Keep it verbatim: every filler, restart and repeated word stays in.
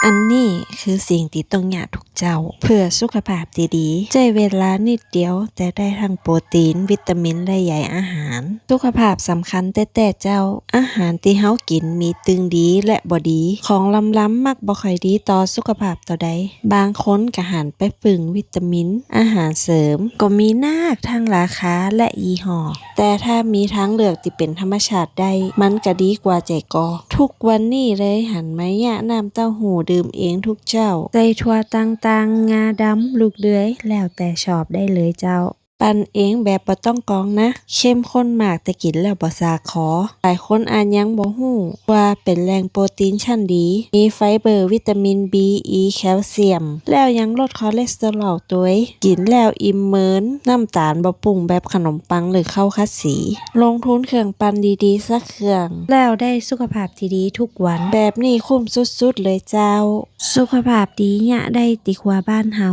อันนี้คือสิ่งตี้ต้องเยียะทุกเจ๊า เปื้อสุขภาพตี้ดี ใจ๊เวลานิดเดียว แต่ได้ตึงโปรตีน วิตามิน และใยอาหาร สุขภาพสำคัญแต๊ๆ เจ้า อาหารตี้เฮากิ๋นมีตึงดีและบ่ดี ของลำๆ มักบ่ค่อยดีต่อสุขภาพเต้าใด บางคนก็หันไปปึ้งวิตามิน อาหารเสริม ก็มีนัก ตึงราคาและยี่ห้อ แต่ถ้ามีตางเลือกตี้เป๋นธรรมชาติได้ มันก็ดีกว่าแจ๋ก่อ ทุกวันนี้เลยหันมาเยียะน้ำเต้าหู้ดื่มเองทุกเจ๊า ใส่ถั่วต่างๆ งาดำ ลูกเดือย แล้วแต่ชอบได้เลยเจ้า ปั่นเองแบบบ่ต้องกรองนะ เข้มข้นมากแต่กิ๋นแล้วบ่สากคอ หลายคนอาจยังบ่ฮู้ว่าเป๋นแหล่งโปรตีนชั้นดี มีไฟเบอร์ วิตามิน บี อี แคลเซียม แล้วยังลดคอเลสเตอรอลตวย กิ๋นแล้วอิ่มเมิน น้ำตาลบ่ปรุงแบบขนมปังหรือข้าวขัดสี ลงทุนเครื่องปั่นดีๆ สักเครื่อง แล้วได้สุขภาพตี้ดีทุกวัน แบบนี้คุ้มสุดๆ เลยเจ้า สุขภาพดีเยียะได้ตี้ครัวบ้านเฮา